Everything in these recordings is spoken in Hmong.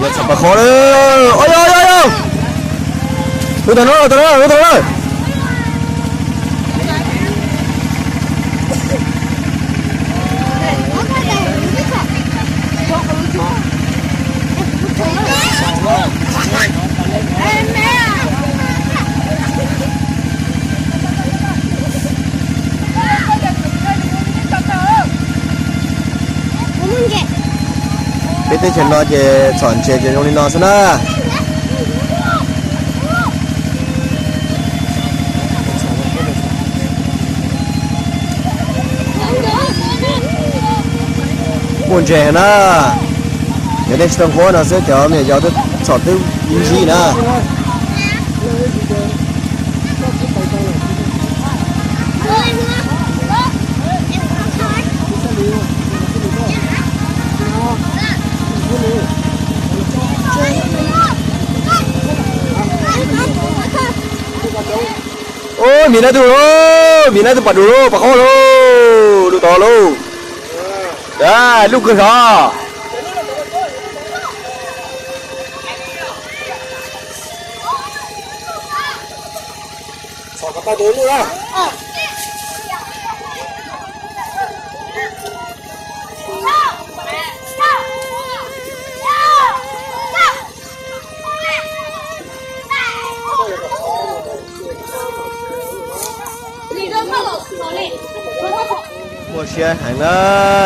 Yog txhom pas qhov lawm. Ua yog, ua yog, ua yog. Hu tau no, hu tau no, hu tau no. Peb teb chaws no ces txhom ntses ces zoo li no xwb na. Muaj ntses heev na. Cov neeg tsis tau nqhuab no xwb cov me nyuam yaus twb txhom twb ib ntsis na. Ub, miv nab tug lauj, miv nab tug pom dua lauj, pom qhov lauj, dua tod lauj. Lub kawg zog. Muaj siab heev na,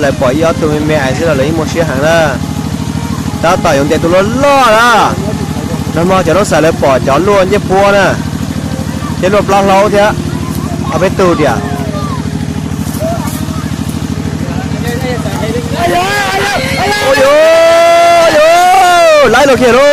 lawv pom ib ob tug me me ais xwb los lawv yeej muaj siab heev na. Tab tom yuav ntes tus loj loj na. Nag hmo cov noob xaim lawv pom cov luaj ncej puab na, thiab luaj plab hlaub thiab, ob peb tug tiag. Ua yuav, ua yuav, laib los kiag lauj.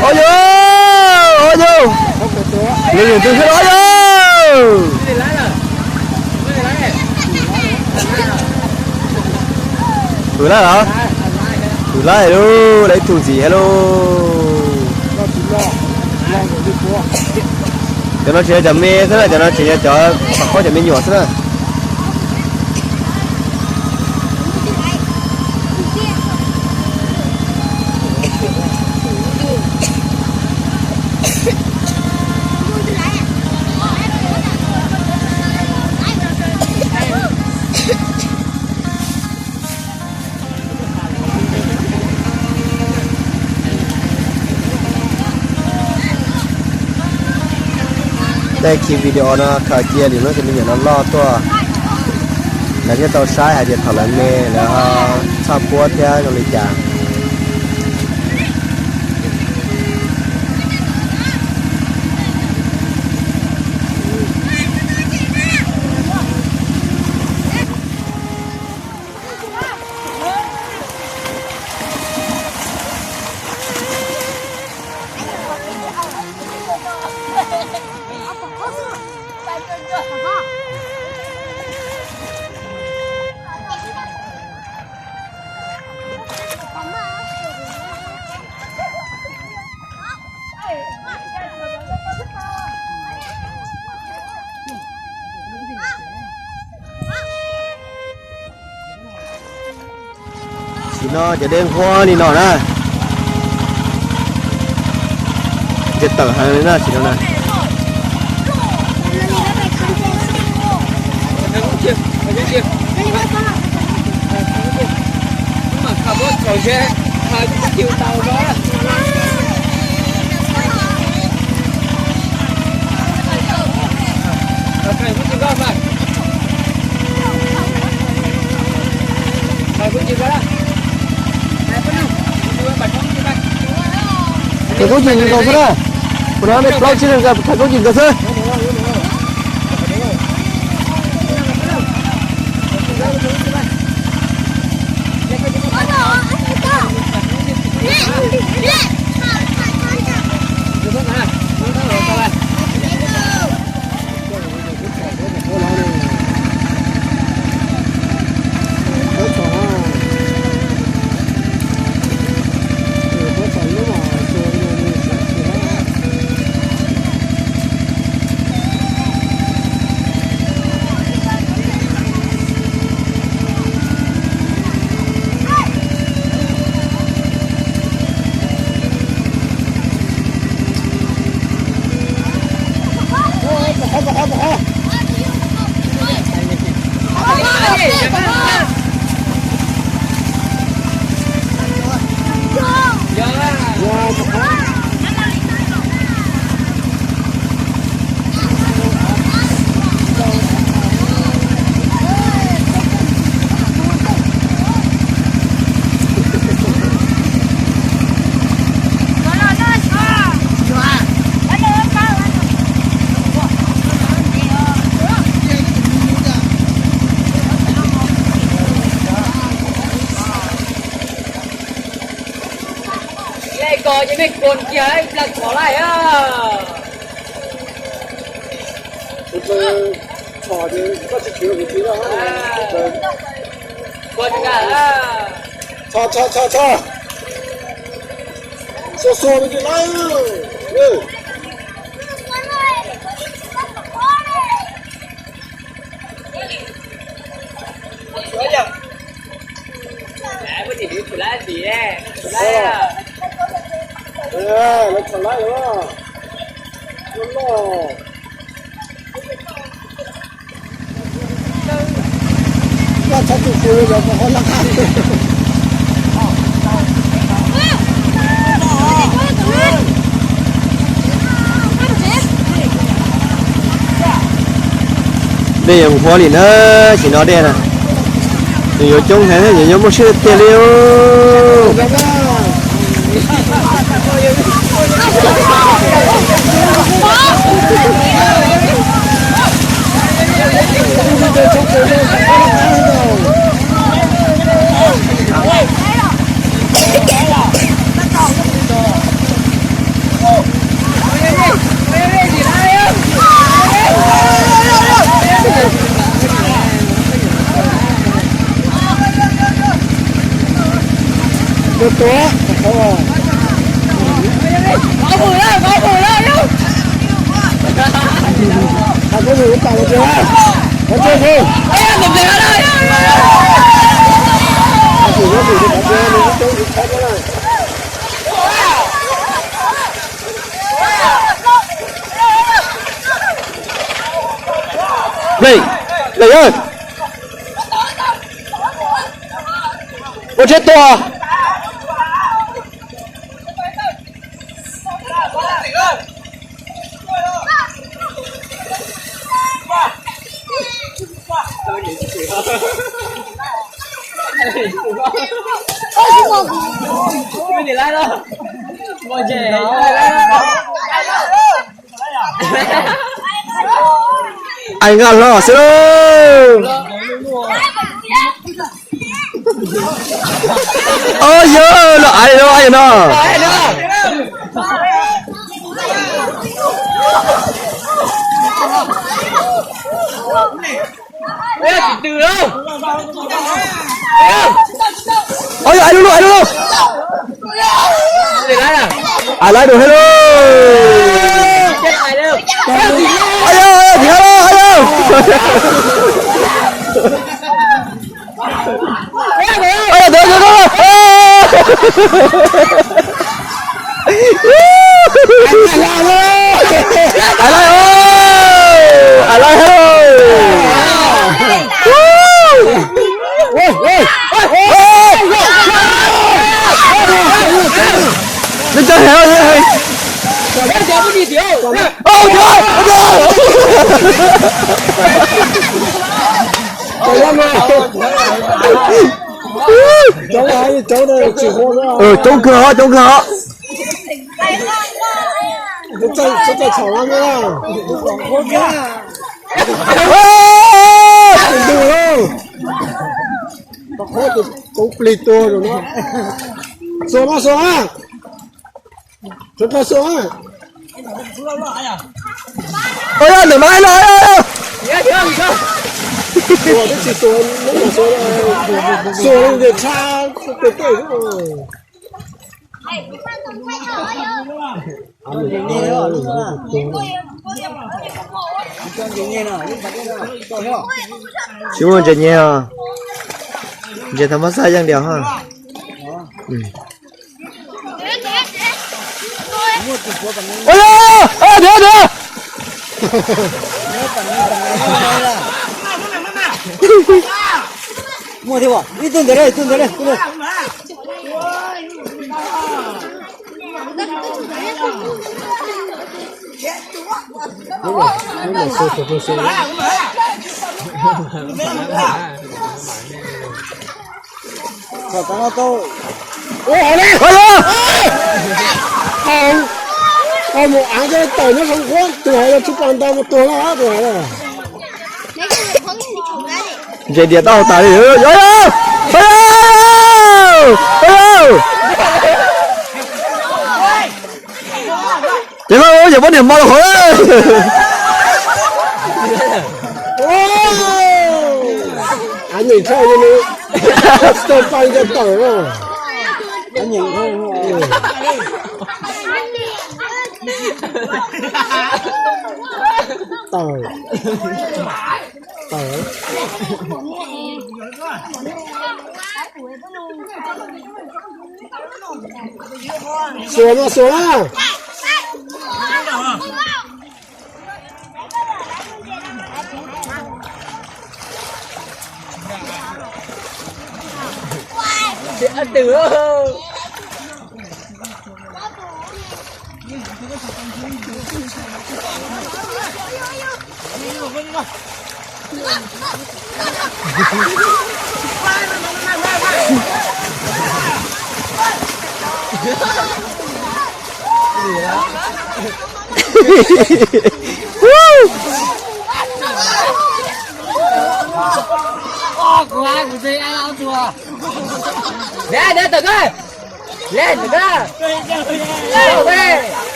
Ua yuav, ua yuav, nws yeej twg thiab lauj, ua yuav. Hwm laib los? Hwm laib lauj, laib ib tug ntxiv thiab lauj. Cov no tsis yog cov me xwb na, cov no tsis yog cov pom qab cov me nyuam xwb na. Tej khi video no khaws cia lwm hnub cov me nyuam no loj tuaj, lawv thiaj tau saib hais tias thaum lawv me lawv ho txhaj puab thiab zoo li cas. Tam sim no cov dej nqhuab li no na, ntsia tawm heev li na tam sim no na. Thaiv koob cim nkaus xwb na. Kuv no nej plaub tsib leeg nkaus thaiv koob cim nkaus xwb. Ko ces mej kuas kiag ib plag tshov laij a. Tshov ces koj tsis khiav kuv tsis laj. Tshov tshov tshov tshov. Xuas xuas me ntsis laij. Lawv tshov laij os. Loj loj. Koj txhob tu kuv, yog kuv ho laj qab. Dej yuav nqhuav li na, sim no dej na. Nws yuav coob heev, yuav muaj siab tiag li. Tus tuav. Play, play ơi. Ua tsheb tua. Ais nqa hlo xwb lauj. Au yog, los ais los ais no. Au yog, ais lug lug, ais lug lug. Ais laiv dua thiab lauj. Au yog, au yog, tim hab lauj, au yog. Coob kawg os, coob kawg os. Tau qhuab ces tau plig tuag no. Xuas mas xuas. Xuas mas xuas. Ua yog ntawm mas no. Xuas, xuas, xuas, xuas, xuas, xuas, tsis muaj ntses nyiag os. Ntses thaum mab xaj yeej diam ha. Muaj thiab, ib tug ntawd, ib tug ntawd. Ua, hov na, hov na. Hov, hov mus av coj tawm nyob hauv nqhuab, tus hov yog tsis pom ntau mus tuag lawm tus hov. Ntses diam taub hau tas li. Pab niam mo los qhov. Av nyeem tshaj li, tsis tau pab nco tawm. Tawm. Tawm. Xuas no, xuas na. Tub,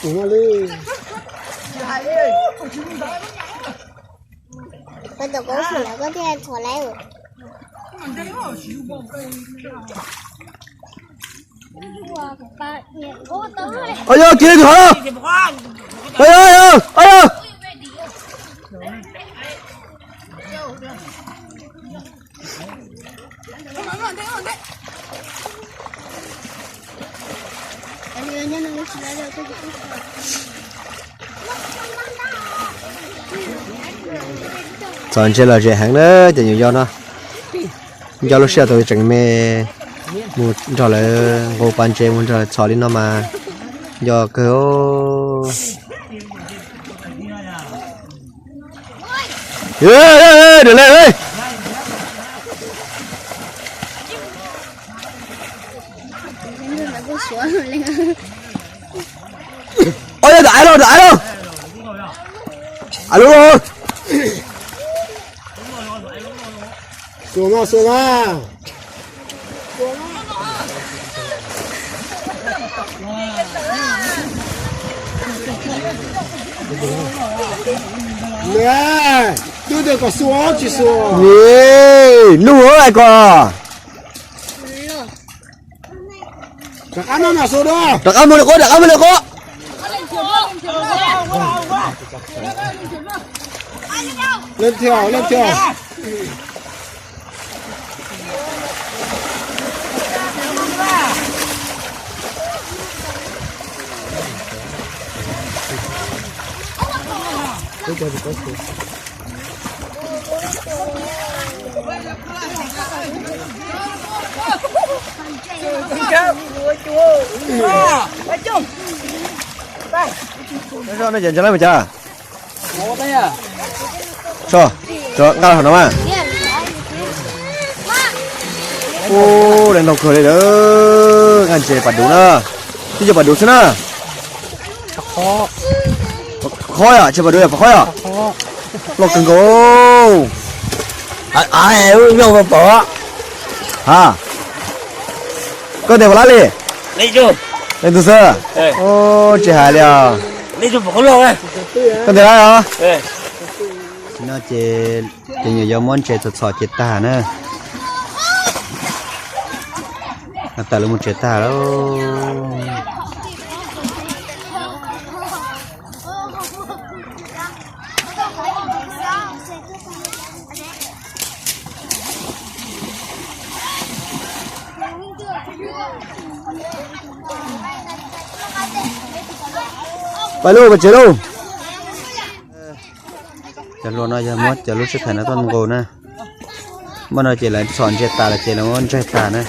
tub li. Koj tus koob xum lawm koj thiaj txhuam lawm. Ov, yog kiag tus hov. Ov, yog, yog, ov, yog. Txhom ntses lom zem heev na cov nyuam yaus no. Nco lub sij hawm thaum tseem me mus nrog lawv nqus pas ntses mus nrog lawv txhom li no mas nco kawg. Dam le. Ov, yog dam aiv lauj, dam aiv lauj. Aiv lauj. Xuas mas, xuas mas. Twb tias kom xuas tsis xuas. Nws lub hauv ko. Rov qab no na, xuas dua. Rov qab mus li qub, rov qab mus li qub. Leej thiaj, leej thiaj. Zoj no ces ntshe lawv mus cas? So, nqa hauv no mas. Ub, leej laug kawg li lawm, nqa ntses pas duv na. Twb yog pas duv xwb na. Pas khob yom, tsis pas duv yog pas khob yom. Loj kawg nkaus. Yog pom. Ha. Koj ntes puas lab li? Leej twg xwb? Tsis hais li os. Koj ntes lab os? No ces cov nyuam yaus muab ntses txhom txhom ces tag na. Tawm lawv mus tsev tag lawm. Pais lauj, pais tsev lauj. Cov hlua no yog muab cov lub sib thaiv no tuaj nqus na. Muaj no ces lawv txhom ntsia tas lawm ces lawv muab ntsaig tas na.